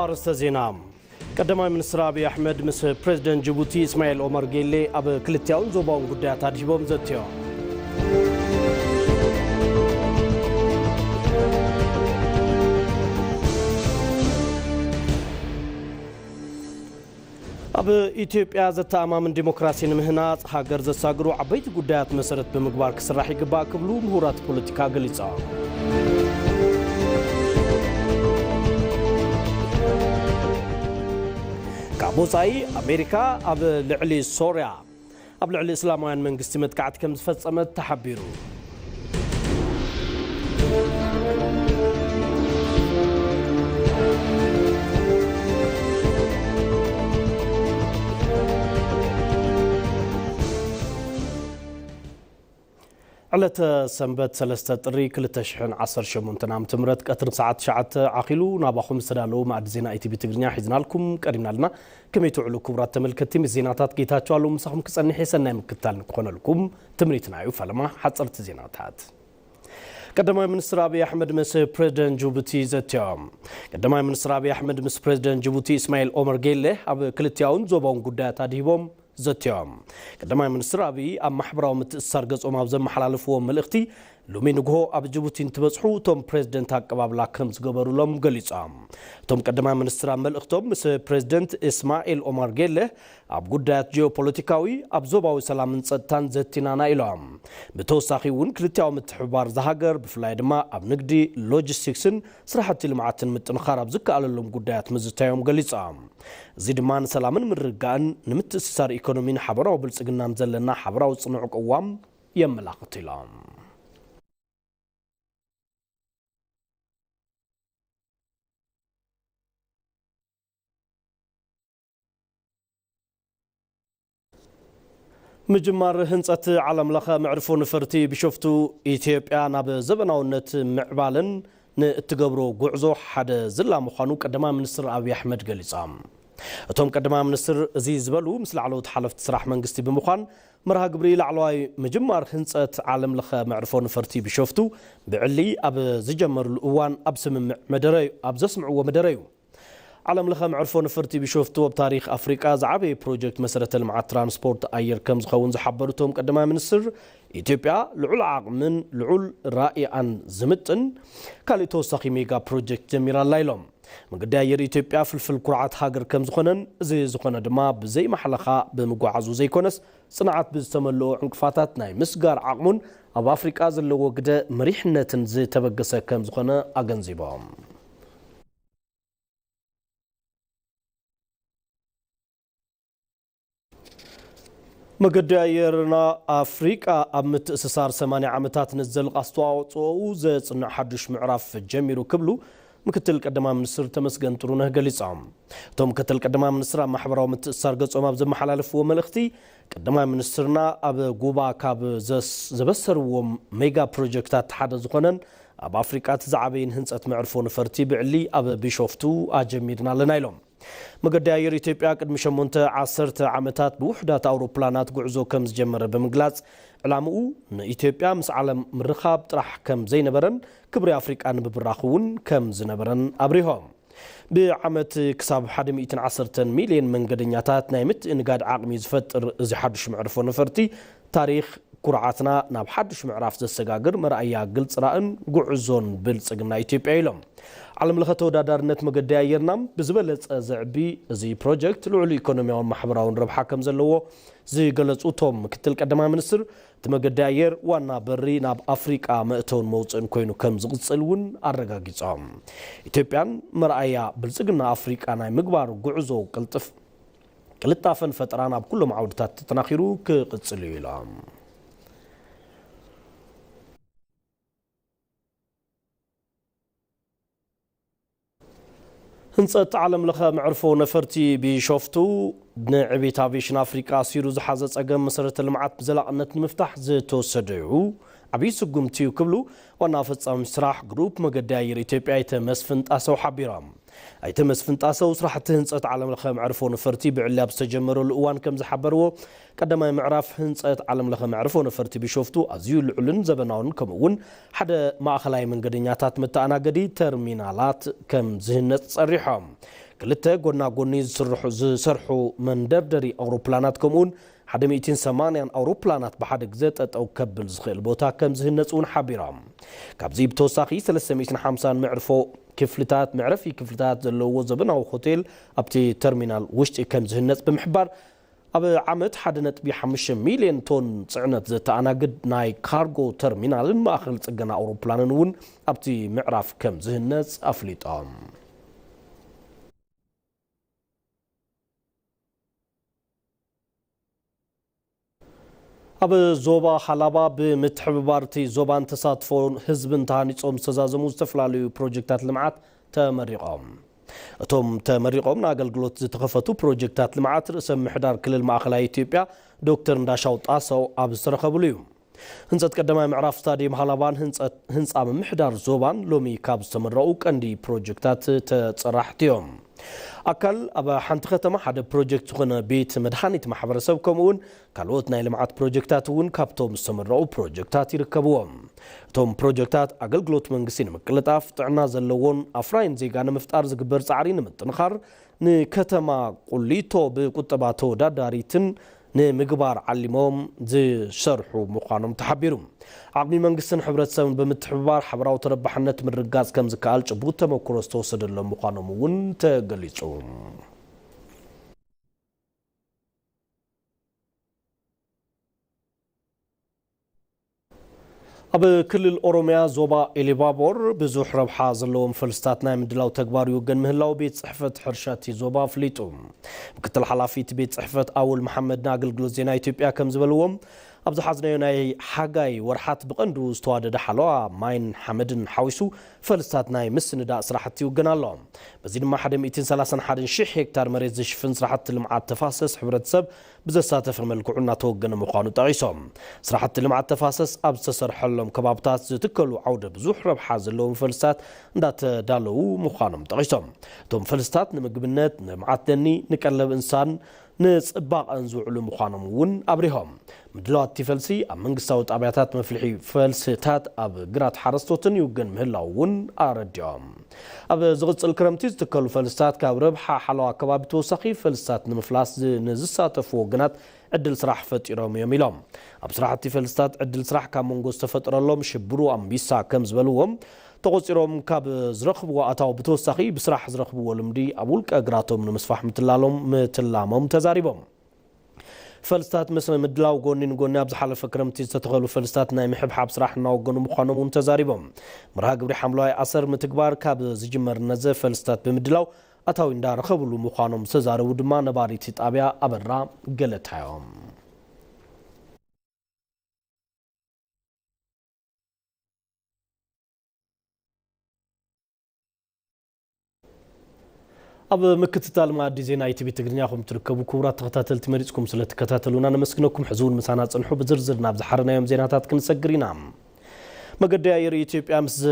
ኣርእስተ ዜና። ቀዳማይ ሚኒስትር ኣብይ ኣሕመድ ምስ ፕሬዝደንት ጅቡቲ እስማኤል ኦመር ጌሌ ኣብ ክልቲኣውን ዞባውን ጉዳያት ኣድሂቦም ዘትዮም። ኣብ ኢትዮጵያ ዘተኣማምን ዲሞክራሲ ንምህናጽ ሃገር ዘሳግሩ ዓበይቲ ጉዳያት መሰረት ብምግባር ክስራሕ ይግባእ ክብሉ ምሁራት ፖለቲካ ገሊጾም። ካብ ወጻኢ ኣሜሪካ ኣብ ልዕሊ ሶርያ ኣብ ልዕሊ እስላማውያን መንግስቲ መጥቃዕቲ ከም ዝፈጸመት ተሓቢሩ። ዕለተ ሰንበት ሰለስተ ጥሪ ክልተ ሽሕን ዓሰርተ ሸሞንተን ዓመተ ምህረት ቀትሪ ሰዓት ትሽዓተ ዓኺሉ ናባኹም ዝተዳለዉ መኣዲ ዜና ኢቲቪ ትግርኛ ሒዝናልኩም ቀሪብና ኣለና። ከመይ ትውዕሉ ክቡራት ተመልከትቲ? ምስ ዜናታት ጌታቸው ኣለዉ ምሳኹም ክጸንሕ እየ። ሰናይ ምክትታል ንክኾነልኩም ትምኒትና እዩ። ፈለማ ሓጸርቲ ዜናታት። ቀዳማይ ሚኒስትር ኣብይ ኣሕመድ ምስ ፕሬዝደንት ጅቡቲ ዘትዮም። ቀዳማይ ሚኒስትር ኣብይ ኣሕመድ ምስ ፕሬዝደንት ጅቡቲ እስማኤል ኦመር ጌሌ ኣብ ክልቲኣውን ዞባውን ጉዳያት ኣድሂቦም ዘትዮም። ቀዳማይ ሚኒስትር ኣብይ ኣብ ማሕበራዊ ምትእስሳር ገጾም ኣብ ዘመሓላለፍዎ መልእኽቲ፣ ሎሚ ንግሆ ኣብ ጅቡቲ እንትበጽሑ እቶም ፕሬዝደንት ኣቀባብላ ከም ዝገበሩሎም ገሊጾም። እቶም ቀዳማይ ሚኒስትር ኣብ መልእኽቶም፣ ምስ ፕሬዝደንት እስማኤል ኦማር ጌሌ ኣብ ጉዳያት ጂኦፖለቲካዊ፣ ኣብ ዞባዊ ሰላምን ጸጥታን ዘቲናና ኢሎም። ብተወሳኺ እውን ክልቲኣዊ ምትሕብባር እዛ ሃገር ብፍላይ ድማ ኣብ ንግዲ፣ ሎጂስቲክስን ስራሕቲ ልምዓትን ምጥንኻር ኣብ ዝከኣለሎም ጉዳያት ምዝታዮም ገሊጾም። እዚ ድማ ንሰላምን ምርግጋእን፣ ንምትእስሳር ኢኮኖሚን ሓበራዊ ብልጽግናን ዘለና ሓበራዊ ጽኑዕ ቅዋም የመላኽት ኢሎም። ምጅማር ህንጸት ዓለም ለኸ መዕርፎ ነፈርቲ ቢሾፍቱ ኢትዮጵያ ናብ ዘበናውነት ምዕባለን ንእትገብሮ ጉዕዞ ሓደ ዝላ ምዃኑ ቀዳማይ ሚኒስትር ኣብይ ኣሕመድ ገሊጾም። እቶም ቀዳማይ ሚኒስትር እዚ ዝበሉ ምስ ላዕለዎት ሓለፍቲ ስራሕ መንግስቲ ብምዃን መርሃ ግብሪ ላዕለዋይ ምጅማር ህንጸት ዓለም ለኸ መዕርፎ ነፈርቲ ቢሾፍቱ ብዕሊ ኣብ ዝጀመርሉ እዋን ኣብ ስምምዕ መደረ ኣብ ዘስምዕዎ መደረ እዩ። ዓለም ለኸ መዕርፎ ነፈርቲ ቢሾፍቱ ኣብ ታሪኽ ኣፍሪቃ ዝዓበየ ፕሮጀክት መሰረተ ልምዓት ትራንስፖርት ኣየር ከም ዝኸውን ዝሓበሩ እቶም ቀዳማይ ሚኒስትር፣ ኢትዮጵያ ልዑል ዓቕምን ልዑል ራእይኣን ዝምጥን ካልእ ተወሳኺ ሜጋ ፕሮጀክት ጀሚራ ኣላ ኢሎም። መገዲ ኣየር ኢትዮጵያ ፍልፍል ኩርዓት ሃገር ከም ዝኾነን፣ እዚ ዝኾነ ድማ ብዘይ ማሕለኻ ብምጓዓዙ ዘይኮነስ፣ ጽንዓት ብዝተመልኦ ዕንቅፋታት ናይ ምስጋር ዓቕሙን ኣብ ኣፍሪቃ ዘለዎ ግደ መሪሕነትን ዝተበገሰ ከም ዝኾነ ኣገንዚቦም። መገዲ ኣየርና ኣፍሪቃ ኣብ ምትእስሳር ሰማንያ ዓመታት ንዘልቕ ኣስተዋጽኦኡ ዘጽንዕ ሓዱሽ ምዕራፍ ጀሚሩ ክብሉ ምክትል ቀዳማይ ሚኒስትር ተመስገን ጥሩነህ ገሊጾም። እቶም ምክትል ቀዳማይ ሚኒስትር ኣብ ማሕበራዊ ምትእስሳር ገጾም ኣብ ዘመሓላለፍዎ መልእኽቲ፣ ቀዳማይ ሚኒስትርና ኣብ ጉባ ካብ ዘስ-፣ ዘበሰርዎም ሜጋ ፕሮጀክታት ሓደ ዝኾነን ኣብ ኣፍሪቃ እቲ ዝዓበየን ህንጸት መዕርፎ ነፈርቲ ብዕሊ ኣብ ቢሾፍቱ ኣጀሚርና ኣለና ኢሎም። መገዲ ኣየር ኢትዮጵያ ቅድሚ ሸሞንተ ዓሰርተ ዓመታት ብውሑዳት ኣውሮፕላናት ጉዕዞ ከም ዝጀመረ ብምግላጽ፣ ዕላምኡ ንኢትዮጵያ ምስ ዓለም ምርኻብ ጥራሕ ከም ዘይነበረን ክብሪ ኣፍሪቃ ንምብራኽ እውን ከም ዝነበረን ኣብሪሆም። ብዓመት ክሳብ ሓደ ሚእትን ዓሰርተን ሚልዮን መንገደኛታት ናይ ምትእንጋድ ዓቕሚ ዝፈጥር እዚ ሓዱሽ መዕርፎ ነፈርቲ ታሪኽ ኩርዓትና ናብ ሓዱሽ ምዕራፍ ዘሰጋግር መርኣያ ግልፂ ራእን ጉዕዞን ብልፅግና ኢትዮጵያ ኢሎም። ዓለም ለኸ ተወዳዳርነት መገዲ ኣየርና ብዝበለፀ ዘዕቢ እዚ ፕሮጀክት ልዑል ኢኮኖሚያውን ማሕበራውን ረብሓ ከም ዘለዎ ዝገለፁ እቶም ምክትል ቀዳማይ ሚኒስትር፣ እቲ መገዲ ኣየር ዋና በሪ ናብ ኣፍሪቃ መእተውን መውፅእን ኮይኑ ከም ዝቕፅል እውን ኣረጋጊፆም። ኢትዮጵያን መርኣያ ብልፅግና ኣፍሪቃ ናይ ምግባር ጉዕዞ ቅልጥፍ-፣ ቅልጣፈን ፈጠራን ኣብ ኩሎም ዓውድታት ተጠናኺሩ ክቕፅል እዩ ኢሎም። ህንጸት ዓለም ለኸ መዕርፎ ነፈርቲ ቢሾፍቱ ንዕቤት ኣቪዬሽን ኣፍሪቃ ኣሲሩ ዝሓዘ ጸገም መሰረተ ልምዓት ብዘላቕነት ንምፍታሕ ዝተወሰደ እዩ፣ ዓብዪ ስጉምቲ እዩ ክብሉ ዋና ፈጻሚ ስራሕ ግሩፕ መገዲ ኣየር ኢትዮጵያ ኣይተ መስፍን ጣሰው ሓቢሮም። ኣይተ መስፍን ጣሰው ስራሕቲ ህንጸት ዓለም ለኸ መዕርፎ ነፈርቲ ብዕሊ ኣብ ዝተጀመረሉ እዋን ከም ዝሓበርዎ፣ ቀዳማይ ምዕራፍ ህንጸት ዓለም ለኸ መዕርፎ ነፈርቲ ቢሾፍቱ ኣዝዩ ልዑልን ዘበናውን ከምኡ እውን ሓደ ማእኸላይ መንገደኛታት መተኣናገዲ ተርሚናላት ከም ዝህነጽ ጸሪሖም። ክልተ ጎና ጎኒ ዝስርሑ፣ ዝሰርሑ መንደርደሪ ኣውሮፕላናት ከምኡውን ሓደ ሚእትን ሰማንያን ኣውሮፕላናት ብሓደ ግዘ ጠጠው ከብል ዝኽእል ቦታ ከም ዝህነፅ እውን ሓቢሮም። ካብዚ ብተወሳኺ ሰለስተ ሚእትን ሓምሳን መዕርፎ ክፍልታት፣ መዕረፊ ክፍልታት ዘለዎ ዘበናዊ ሆቴል ኣብቲ ተርሚናል ውሽጢ ከም ዝህነፅ ብምሕባር፣ ኣብ ዓመት ሓደ ነጥቢ ሓሙሽተ ሚልዮን ቶን ጽዕነት ዘተኣናግድ ናይ ካርጎ ተርሚናልን ማእኸል ጽገና ኣውሮፕላንን እውን ኣብቲ ምዕራፍ ከም ዝህነጽ ኣፍሊጦም። ኣብ ዞባ ሃላባ ብምትሕብባር እቲ ዞባን ተሳትፎ ህዝብን ተሃኒጾም ዝተዛዘሙ ዝተፈላለዩ ፕሮጀክታት ልምዓት ተመሪቖም። እቶም ተመሪቖም ንኣገልግሎት ዝተኸፈቱ ፕሮጀክታት ልምዓት ርእሰ ምምሕዳር ክልል ማእኸላይ ኢትዮጵያ ዶክተር እንዳሻው ጣሰው ኣብ ዝተረኸብሉ እዩ። ህንፀት ቀዳማይ ምዕራፍ ስታዲየም ሃላባን ህንፀት፣ ህንፃ ምምሕዳር ዞባን ሎሚ ካብ ዝተመረቑ ቀንዲ ፕሮጀክታት ተፀራሕቲ እዮም። ኣካል ኣብ ሓንቲ ከተማ ሓደ ፕሮጀክት ዝኾነ ቤት መድሃኒት ማሕበረሰብ ከምኡ እውን ካልኦት ናይ ልምዓት ፕሮጀክታት እውን ካብቶም ዝተመረቑ ፕሮጀክታት ይርከብዎም። እቶም ፕሮጀክታት ኣገልግሎት መንግስቲ ንምቅልጣፍ፣ ጥዕና ዘለዎን ኣፍራይን ዜጋ ንምፍጣር ዝግበር ጻዕሪ ንምጥንኻር፣ ንከተማ ቁሊቶ ብቁጠባ ተወዳዳሪትን ንምግባር ዓሊሞም ዝሰርሑ ምዃኖም ተሓቢሩ። ዓቕሚ መንግስትን ሕብረተሰብን ብምትሕብባር ሓበራዊ ተረባሕነት ምርጋጽ ከም ዝከኣል ጭቡጥ ተመክሮ ዝተወሰደሎም ምዃኖም እውን ተገሊጹ። ኣብ ክልል ኦሮሚያ ዞባ ኢሊባቦር ብዙሕ ረብሓ ዘለዎም ፈልስታት ናይ ምድላው ተግባር ይውገን ምህላው ቤት ጽሕፈት ሕርሻ እቲ ዞባ ኣፍሊጡ። ምክትል ሓላፊ እቲ ቤት ጽሕፈት ኣወል መሓመድ ንኣገልግሎት ዜና ኢትዮጵያ ከም ዝበልዎም፣ ኣብ ዝሓዝናዮ ናይ ሓጋይ ወርሓት ብቐንዱ ዝተዋደደ ሓለዋ ማይን ሓመድን ሓዊሱ ፈልስታት ናይ ምስንዳእ ስራሕቲ ይውገን ኣሎ። በዚ ድማ ሓደ ሚእትን ሰላሳን ሓደን ሽሕ ሄክታር መሬት ዝሽፍን ስራሕቲ ልምዓት ተፋሰስ ሕብረተሰብ ብዘሳተፈ መልክዑ እናተወገነ ምዃኑ ጠቒሶም። ስራሕቲ ልምዓት ተፋሰስ ኣብ ዝተሰርሐሎም ከባብታት ዝትከሉ ዓውደ ብዙሕ ረብሓ ዘለዎም ፈልስታት እንዳተዳለዉ ምዃኖም ጠቒሶም። እቶም ፈልስታት ንምግብነት፣ ንልምዓት ደኒ፣ ንቀለብ እንስሳን ንጽባቐን ዝውዕሉ ምዃኖም እውን ኣብሪሆም። ምድላዋት እቲ ፈልሲ ኣብ መንግስታዊ ጣብያታት መፍልሒ ፈልስታት ኣብ ግራት ሓረስቶትን ይውገን ምህላው እውን ኣረዲኦም። ኣብ ዝቕጽል ክረምቲ ዝትከሉ ፈልስታት ካብ ረብሓ ሓለዋ ከባቢ ተወሳኺ ፈልስታት ንምፍላስ ዝ-፣ ንዝሳተፉ ወገናት ዕድል ስራሕ ፈጢሮም እዮም ኢሎም። ኣብ ስራሕቲ ፈልስታት ዕድል ስራሕ ካብ መንጎ ዝተፈጠረሎም ሽብሩ ኣምቢሳ ከም ዝበልዎም፣ ተቖጺሮም ካብ ዝረኽብዎ ኣታዊ ብተወሳኺ ብስራሕ ዝረኽብዎ ልምዲ ኣብ ውልቀ እግራቶም ንምስፋሕ ምትላሎም፣ ምትላሞም ተዛሪቦም። ፈልስታት ምስ ምድላው ጎኒ ንጎኒ ኣብ ዝሓለፈ ክረምቲ ዝተተኸሉ ፈልስታት ናይ ምሕብሓብ ስራሕ እናወገኑ ምዃኖም እውን ተዛሪቦም። መርሃ ግብሪ ሓምለዋይ ኣሰር ምትግባር ካብ ዝጅመር ነዘ ፈልስታት ብምድላው ኣታዊ እንዳረኸብሉ ምዃኖም ዝተዛረቡ ድማ ነባሪት ጣብያ ኣበራ ገለታ እዮም። ኣብ ምክትታል መኣዲ ዜና ኢቲቪ ትግርኛ ከም ትርከቡ ክቡራት ተኸታተልቲ መሪጽኩም ስለ ትከታተሉና ነመስግነኩም። ሕዚ እውን ምሳና ጽንሑ፣ ብዝርዝር ናብ ዝሓረናዮም ዜናታት ክንሰግር ኢና። መገዲ ኣየር ኢትዮጵያ ምስ ዘ-፣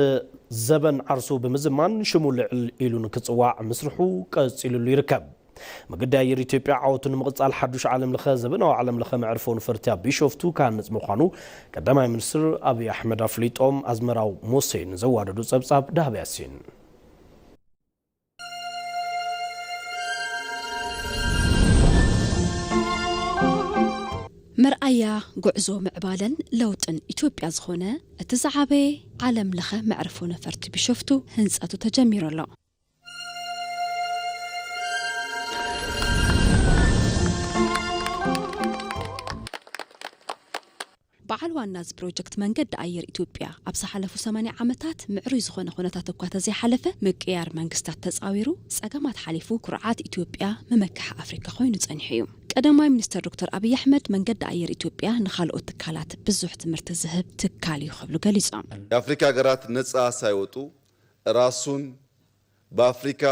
ዘበን ዓርሱ ብምዝማን ሽሙ ልዕል ኢሉ ንክጽዋዕ ምስርሑ ቀጺሉሉ ይርከብ። መገዲ ኣየር ኢትዮጵያ ዓወቱ ንምቕጻል ሓዱሽ ዓለም ለኸ ዘበናዊ ዓለም ለኸ መዕርፎ ነፈርቲ ኣብ ቢሾፍቱ ክሃንጽ ምዃኑ ቀዳማይ ሚኒስትር ኣብይ ኣሕመድ ኣፍሊጦም። ኣዝመራው ሙሴ ንዘዋደዱ ጸብጻብ ዳህብ ያሲን። መርኣያ ጉዕዞ ምዕባለን ለውጥን ኢትዮጵያ ዝኾነ እቲ ዝዓበየ ዓለም ለኸ መዕርፎ ነፈርቲ ቢሾፍቱ ህንጸቱ ተጀሚሩ ኣሎ። በዓል ዋና እዚ ፕሮጀክት መንገዲ ኣየር ኢትዮጵያ ኣብ ዝሓለፉ ሰማንያ ዓመታት ምዕሩይ ዝኾነ ኩነታት እኳ ተዘይሓለፈ፣ ምቅያር መንግስታት ተጻዊሩ፣ ጸገማት ሓሊፉ፣ ኩርዓት ኢትዮጵያ፣ መመክሒ ኣፍሪካ ኮይኑ ጸኒሑ እዩ። ቀዳማይ ሚኒስተር ዶክተር ኣብይ ኣሕመድ መንገዲ ኣየር ኢትዮጵያ ንኻልኦት ትካላት ብዙሕ ትምህርቲ ዝህብ ትካል እዩ ክብሉ ገሊጾም። የአፍሪካ ሀገራት ነጻ ሳይወጡ ራሱን በአፍሪካ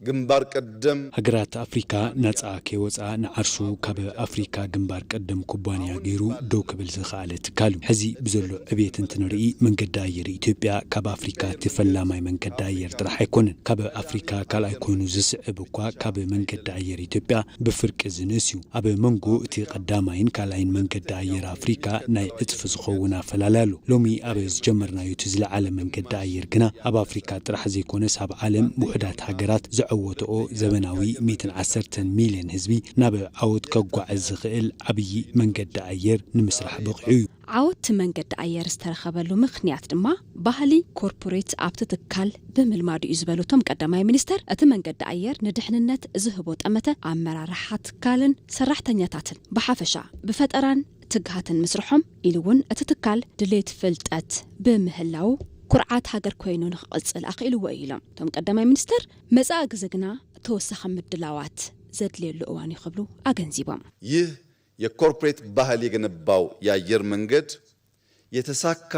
ግንባር ቀደም ሃገራት ኣፍሪካ ናጻ ከይወጻ ንዓርሱ ካብ ኣፍሪካ ግንባር ቀደም ኩባንያ ገይሩ ደው ክብል ዝኸኣለ ትካል እዩ። ሕዚ ብዘሎ ዕብየት እንትንርኢ መንገዲ ኣየር ኢትዮጵያ ካብ ኣፍሪካ እቲ ፈላማይ መንገዲ ኣየር ጥራሕ ኣይኮነን። ካብ ኣፍሪካ ካልኣይ ኮይኑ ዝስዕብ እኳ ካብ መንገዲ ኣየር ኢትዮጵያ ብፍርቂ ዝንእስ እዩ። ኣብ መንጎ እቲ ቀዳማይን ካልኣይን መንገዲ ኣየር ኣፍሪካ ናይ ዕጽፊ ዝኸውን ኣፈላላይ ኣሎ። ሎሚ ኣብ ዝጀመርናዮ እቲ ዝለዓለ መንገዲ ኣየር ግና ኣብ ኣፍሪካ ጥራሕ ዘይኮነስ ኣብ ዓለም ውሑዳት ሃገራት ዕወትኦ ዘበናዊ ሚእትን ዓሰርተን ሚልዮን ህዝቢ ናብ ዓወት ከጓዕዝ ዝኽእል ዓብዪ መንገዲ ኣየር ንምስራሕ በቒዑ እዩ። ዓወት መንገዲ ኣየር ዝተረኸበሉ ምኽንያት ድማ ባህሊ ኮርፖሬት ኣብቲ ትካል ብምልማዱ እዩ ዝበሉ እቶም ቀዳማይ ሚኒስተር፣ እቲ መንገዲ ኣየር ንድሕንነት ዝህቦ ጠመተ ኣመራርሓ ትካልን ሰራሕተኛታትን ብሓፈሻ ብፈጠራን ትግሃትን ምስርሖም ኢሉ እውን እቲ ትካል ድሌት ፍልጠት ብምህላው ኩርዓት ሃገር ኮይኑ ንክቕፅል ኣኽኢልዎ እዩ ኢሎም እቶም ቀዳማይ ሚኒስተር። መጻኢ ግዜ ግና ተወሳኺ ምድላዋት ዘድልየሉ እዋን እዩ ክብሉ ኣገንዚቦም። ይህ የኮርፖሬት ባህል የገነባው የአየር መንገድ የተሳካ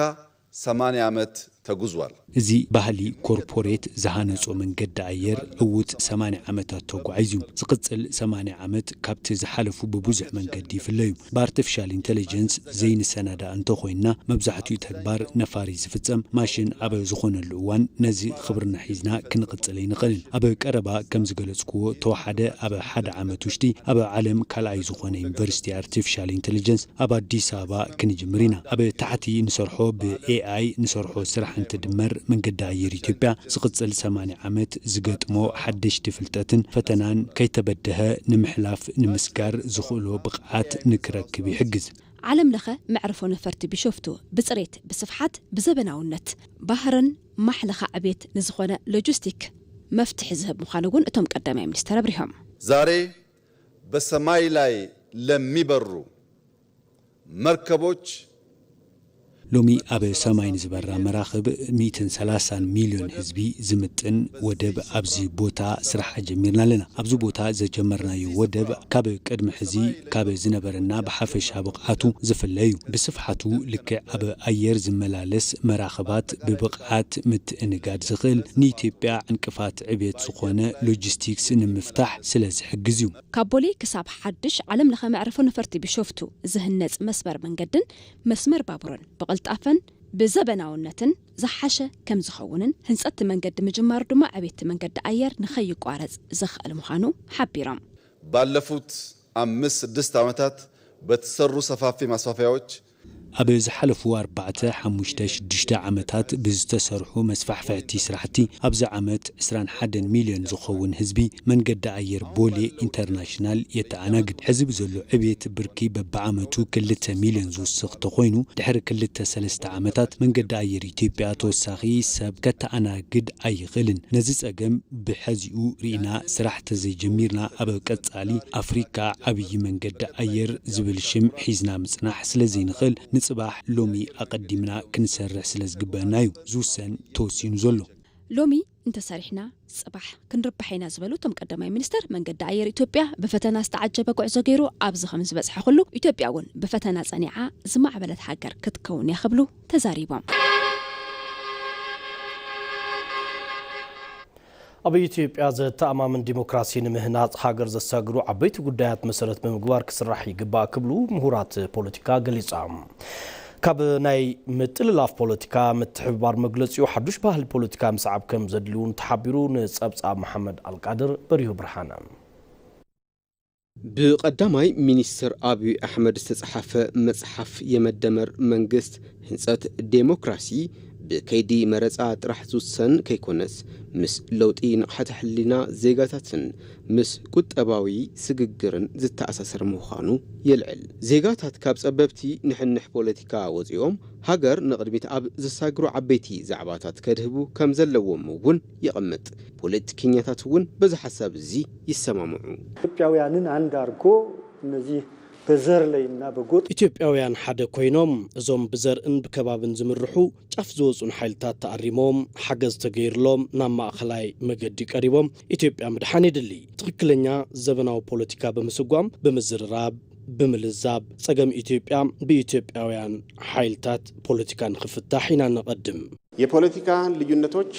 ሰማንያ ዓመት ተጉዟል። እዚ ባህሊ ኮርፖሬት ዝሃነጾ መንገዲ ኣየር ዕዉት ሰማንያ ዓመታት ተጓዒዙ እዩ። ዝቕጽል ሰማንያ ዓመት ካብቲ ዝሓለፉ ብብዙሕ መንገዲ ይፍለዩ። ብኣርቲፊሻል ኢንተለጀንስ ዘይንሰናዳእ እንተኾይንና፣ መብዛሕትኡ ተግባር ነፋሪት ዝፍጸም ማሽን ኣብ ዝኾነሉ እዋን፣ ነዚ ክብርና ሒዝና ክንቕጽል ኣይንኽእልን። ኣብ ቀረባ ከም ዝገለጽክዎ፣ ተወሓደ ኣብ ሓደ ዓመት ውሽጢ ኣብ ዓለም ካልኣይ ዝኾነ ዩኒቨርሲቲ ኣርቲፊሻል ኢንተለጀንስ ኣብ ኣዲስ ኣበባ ክንጅምር ኢና። ኣብ ታሕቲ ንሰርሖ፣ ብኤኣይ ንሰርሖ ስራሕ እንትድመር፣ መንገዲ ኣየር ኢትዮጵያ ዝቕጽል ሰማንያ ዓመት ዝገጥሞ ሓደሽቲ ፍልጠትን ፈተናን ከይተበደሀ ንምሕላፍ ንምስጋር ዝኽእሎ ብቕዓት ንክረክብ ይሕግዝ። ዓለም ለኸ መዕርፎ ነፈርቲ ቢሾፍቱ ብፅሬት፣ ብስፍሓት፣ ብዘበናውነት፣ ባህርን ማሕለኻ ዕቤት ንዝኾነ ሎጂስቲክ መፍትሒ ዝህብ ምዃኑ እውን እቶም ቀዳማይ ሚኒስተር ኣብሪሆም። ዛሬ በሰማይ ላይ ለሚበሩ መርከቦች ሎሚ ኣብ ሰማይ ንዝበራ መራኽብ ሚእትን ሰላሳን ሚልዮን ህዝቢ ዝምጥን ወደብ ኣብዚ ቦታ ስራሕ ኣጀሚርና ኣለና። ኣብዚ ቦታ ዘጀመርናዮ ወደብ ካብ ቅድሚ ሕዚ ካብ ዝነበረና ብሓፈሻ ብቕዓቱ ዝፍለ እዩ። ብስፍሓቱ ልክዕ ኣብ ኣየር ዝመላለስ መራኽባት ብብቕዓት ምትእንጋድ ዝኽእል ንኢትዮጵያ ዕንቅፋት ዕቤት ዝኾነ ሎጂስቲክስ ንምፍታሕ ስለ ዝሕግዝ እዩ። ካብ ቦሌ ክሳብ ሓድሽ ዓለም ለኸ መዕርፎ ነፈርቲ ቢሾፍቱ ዝህነጽ መስመር መንገድን መስመር ባቡርን ብቕልጣፈን ብዘበናውነትን ዝሓሸ ከም ዝኸውንን ህንጸት እቲ መንገዲ ምጅማሩ ድማ ዕቤት እቲ መንገዲ ኣየር ንኸይቋረጽ ዘኽእል ምዃኑ ሓቢሮም። ባለፉት ኣምስት ስድስት ዓመታት በተሰሩ ሰፋፊ ማስፋፊያዎች ኣብ ዝሓለፉ ኣርባዕተ፣ ሓሙሽተ፣ ሽዱሽተ ዓመታት ብዝተሰርሑ መስፋሕፍሕቲ ስራሕቲ ኣብዚ ዓመት ዕስራን ሓደን ሚልዮን ዝኸውን ህዝቢ መንገዲ ኣየር ቦሌ ኢንተርናሽናል የተኣናግድ። ሕዚ ብዘሎ ዕቤት ብርኪ በብዓመቱ ክልተ ሚልዮን ዝውስኽ ተኾይኑ፣ ድሕሪ ክልተ ሰለስተ ዓመታት መንገዲ ኣየር ኢትዮጵያ ተወሳኺ ሰብ ከተኣናግድ ኣይኽእልን። ነዚ ጸገም ብሐዚኡ ርኢና ስራሕ ተዘይጀሚርና ኣብ ቀጻሊ ኣፍሪካ ዓብዪ መንገዲ ኣየር ዝብል ሽም ሒዝና ምጽናሕ ስለ ዘይንኽእል ንጽባሕ ሎሚ ኣቐዲምና ክንሰርሕ ስለ ዝግበአና እዩ ዝውሰን ተወሲኑ ዘሎ። ሎሚ እንተሰሪሕና ጽባሕ ክንርባሕ ኢና ዝበሉ እቶም ቀዳማይ ሚኒስተር፣ መንገዲ ኣየር ኢትዮጵያ ብፈተና ዝተዓጀበ ጉዕዞ ገይሩ ኣብዚ ከም ዝበጽሐ ኩሉ ኢትዮጵያ እውን ብፈተና ጸኒዓ ዝማዕበለት ሃገር ክትከውን እያ ክብሉ ተዛሪቦም። ኣብ ኢትዮጵያ ዘተኣማምን ዲሞክራሲ ንምህናጽ ሃገር ዘሳግሩ ዓበይቲ ጉዳያት መሰረት ብምግባር ክስራሕ ይግባእ ክብሉ ምሁራት ፖለቲካ ገሊጾም። ካብ ናይ ምጥልላፍ ፖለቲካ ምትሕብባር መግለጺኡ ሓዱሽ ባህሊ ፖለቲካ ምስዓብ ከም ዘድሊ እውን ተሓቢሩ። ንጸብጻብ መሓመድ ኣልቃድር በሪሁ ብርሃነ። ብቐዳማይ ሚኒስትር ኣብይ ኣሕመድ ዝተጸሓፈ መጽሓፍ የመደመር መንግስት ህንጸት ዴሞክራሲ ብከይዲ መረጻ ጥራሕ ዝውሰን ከይኮነስ ምስ ለውጢ ንቕሓተ ሕሊና ዜጋታትን ምስ ቁጠባዊ ስግግርን ዝተኣሳሰር ምዃኑ የልዕል። ዜጋታት ካብ ጸበብቲ ንሕንሕ ፖለቲካ ወጺኦም ሃገር ንቕድሚት ኣብ ዘሳግሩ ዓበይቲ ዛዕባታት ከድህቡ ከም ዘለዎም እውን የቐምጥ። ፖለቲከኛታት እውን በዚ ሓሳብ እዚ ይሰማምዑ። ኢትዮጵያውያንን አንድ አርጎ እነዚህ በዘር ላይና በጎጥ ኢትዮጵያውያን ሓደ ኮይኖም እዞም ብዘርእን ብከባብን ዝምርሑ ጫፍ ዝወፁ ንሓይልታት ተኣሪሞም ሓገዝ ተገይርሎም ናብ ማእኸላይ መገዲ ቀሪቦም ኢትዮጵያ ምድሓን የድሊ። ትኽክለኛ ዘበናዊ ፖለቲካ ብምስጓም ብምዝርራብ ብምልዛብ ጸገም ኢትዮጵያ ብኢትዮጵያውያን ሓይልታት ፖለቲካ ንኽፍታሕ ኢና ነቐድም። የፖለቲካ ልዩነቶች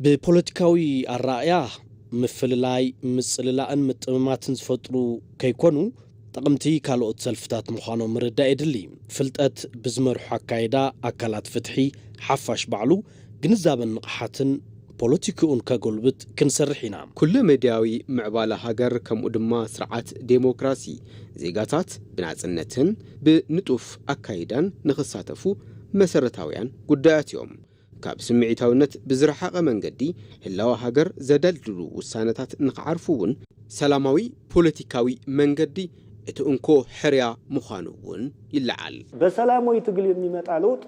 ብፖለቲካዊ ኣረኣእያ ምፍልላይ፣ ምጽልላእን ምጥምማትን ዝፈጥሩ ከይኮኑ ጠቕምቲ ካልኦት ሰልፍታት ምዃኖም ምርዳእ የድሊ። ፍልጠት ብዝመርሖ ኣካይዳ ኣካላት ፍትሒ ሓፋሽ ባዕሉ ግንዛበን ንቕሓትን ፖለቲክኡን ከጎልብት ክንሰርሕ ኢና። ኩለ መዳያዊ ምዕባለ ሃገር ከምኡ ድማ ስርዓት ዴሞክራሲ ዜጋታት ብናጽነትን ብንጡፍ ኣካይዳን ንኽሳተፉ መሰረታውያን ጉዳያት እዮም። ካብ ስምዒታውነት ብዝረሓቐ መንገዲ ህላወ ሃገር ዘደልድሉ ውሳነታት ንኽዓርፉ እውን ሰላማዊ ፖለቲካዊ መንገዲ እቲ እንኮ ሕርያ ምዃኑ እውን ይለዓል። በሰላማዊ ትግል የሚመጣ ለውጥ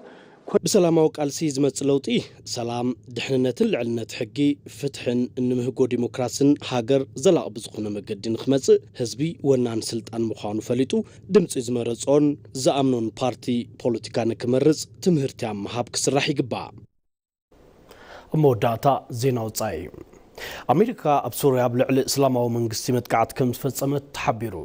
ብሰላማዊ ቃልሲ ዝመጽእ ለውጢ ሰላም፣ ድሕንነትን ልዕልነት ሕጊ፣ ፍትሕን እንምህጎ ዲሞክራስን ሃገር ዘላቒ ብዝኾነ መገዲ ንክመጽእ ህዝቢ ወናን ስልጣን ምዃኑ ፈሊጡ ድምፂ ዝመረጾን ዝኣምኖን ፓርቲ ፖለቲካ ንክመርጽ ትምህርቲ ኣብ ምሃብ ክስራሕ ይግባእ። ኣብ መወዳእታ ዜና ወጻኢ። ኣሜሪካ ኣብ ሶርያ ኣብ ልዕሊ እስላማዊ መንግስቲ መጥቃዕቲ ከም ዝፈጸመት ተሓቢሩ።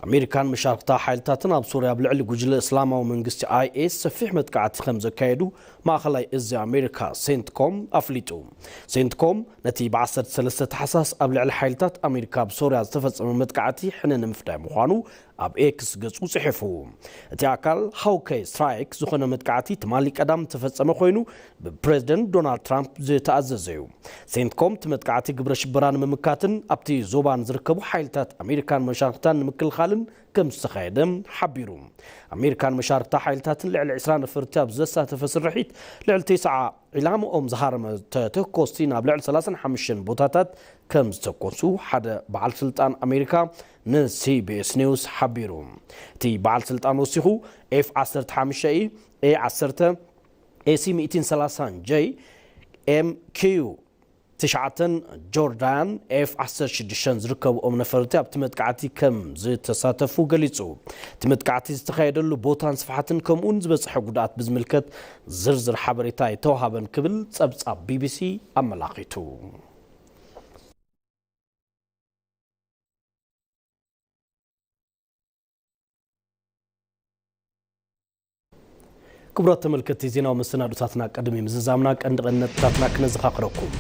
ኣሜሪካን መሻርክታ ሓይልታትን ኣብ ሶርያ ኣብ ልዕሊ ጉጅለ እስላማዊ መንግስቲ ኣይኤስ ሰፊሕ መጥቃዕቲ ከም ዘካየዱ ማእኸላይ እዚ ኣሜሪካ ሴንትኮም ኣፍሊጡ። ሴንትኮም ነቲ ብ ዓሰርተ ሰለስተ ታሕሳስ ኣብ ልዕሊ ሓይልታት ኣሜሪካ ኣብ ሶርያ ዝተፈጸመ መጥቃዕቲ ሕነ ንምፍዳይ ምዃኑ ኣብ ኤክስ ገጹ ጽሒፉ። እቲ ኣካል ሃውከይ ስትራይክ ዝኾነ መጥቃዕቲ ትማሊ ቀዳም ዝተፈጸመ ኮይኑ ብፕሬዝደንት ዶናልድ ትራምፕ ዝተኣዘዘ እዩ። ሴንትኮም እቲ መጥቃዕቲ ግብረ ሽበራ ንምምካትን ኣብቲ ዞባ ንዝርከቡ ሓይልታት ኣሜሪካን መሻርክታን ንምክልኻልን ከም ዝተኻየደ ሓቢሩ። ኣሜሪካን መሻርክታ ሓይልታትን ልዕሊ ዕስራ ነፈርቲ ኣብ ዘሳተፈ ስርሒት ልዕሊ ተስዓ ዒላምኦም ዝሃረመ ተተኮስቲ ናብ ልዕሊ ሰላሳን ሓሙሽተን ቦታታት ከም ዝተኮሱ ሓደ በዓል ስልጣን ኣሜሪካ ንሲቢኤስ ኒውስ ሓቢሩ። እቲ በዓል ስልጣን ወሲኹ ኤፍ ዓሰርተ ሓሙሽተ ኢ ኤ ዓሰርተ ኤሲ ሚእትን ሰላሳን ጀይ ኤም ኪዩ ትሽዓተን ጆርዳን ኤፍ ዓሰርተ ሽዱሽተን ዝርከብኦም ነፈርቲ ኣብቲ መጥቃዕቲ ከም ዝተሳተፉ ገሊጹ። እቲ መጥቃዕቲ ዝተኻየደሉ ቦታን ስፍሓትን ከምኡውን ዝበጽሐ ጉድኣት ብዝምልከት ዝርዝር ሓበሬታ ኣይተዋሃበን ክብል ጸብጻብ ቢቢሲ ኣመላኺቱ። ክቡራት ተመልከትቲ፣ ዜናዊ መሰናዱታትና ቅድሚ ምዝዛምና ቀንዲ ቀንዲ ነጥብታትና ክነዘኻኽረኩም።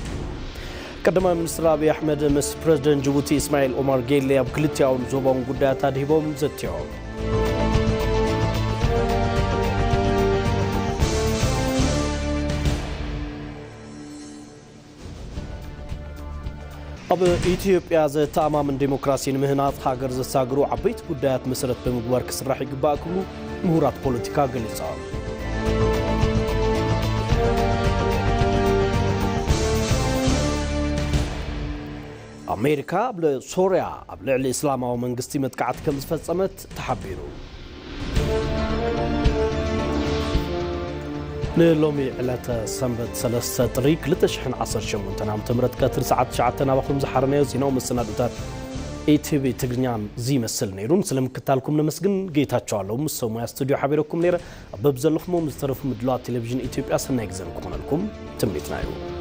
ቀዳማይ ሚኒስትር ኣብይ ኣሕመድ ምስ ፕረዚደንት ጅቡቲ እስማኤል ኦማር ጌሌ ኣብ ክልቲኣውን ዞባውን ጉዳያት ኣድሂቦም ዘትዮም። ኣብ ኢትዮጵያ ዘተኣማምን ዴሞክራሲ ንምህናጽ ሃገር ዘሳግሩ ዓበይቲ ጉዳያት መሰረት ብምግባር ክስራሕ ይግባእ ክብሉ ምሁራት ፖለቲካ ገሊጾም። ኣሜሪካ ኣብ ሶርያ ኣብ ልዕሊ እስላማዊ መንግስቲ መጥቃዕቲ ከም ዝፈጸመት ተሓቢሩ። ንሎሚ ዕለተ ሰንበት ሰለስተ ጥሪ ክልተ ሽሕን ዓሰርተ ሸሞንተን ዓመተ ምህረት ቀትሪ ሰዓት ትሽዓተ ናባኹም ዝሓረናዮ ዜናዊ መሰናዱታት ኢቲቪ ትግርኛ እዚ ይመስል ነይሩ። ስለ ምክታልኩም ነመስግን። ጌታቸው ኣለዉ ምስ ሰብ ሞያ ስቱዲዮ ሓቢረኩም ነይረ። ኣብ በብዘለኹሞ ምስ ዝተረፉ ምድላዋት ቴሌቪዥን ኢትዮጵያ ሰናይ ግዜ ንክኾነልኩም ትምኒትና እዩ።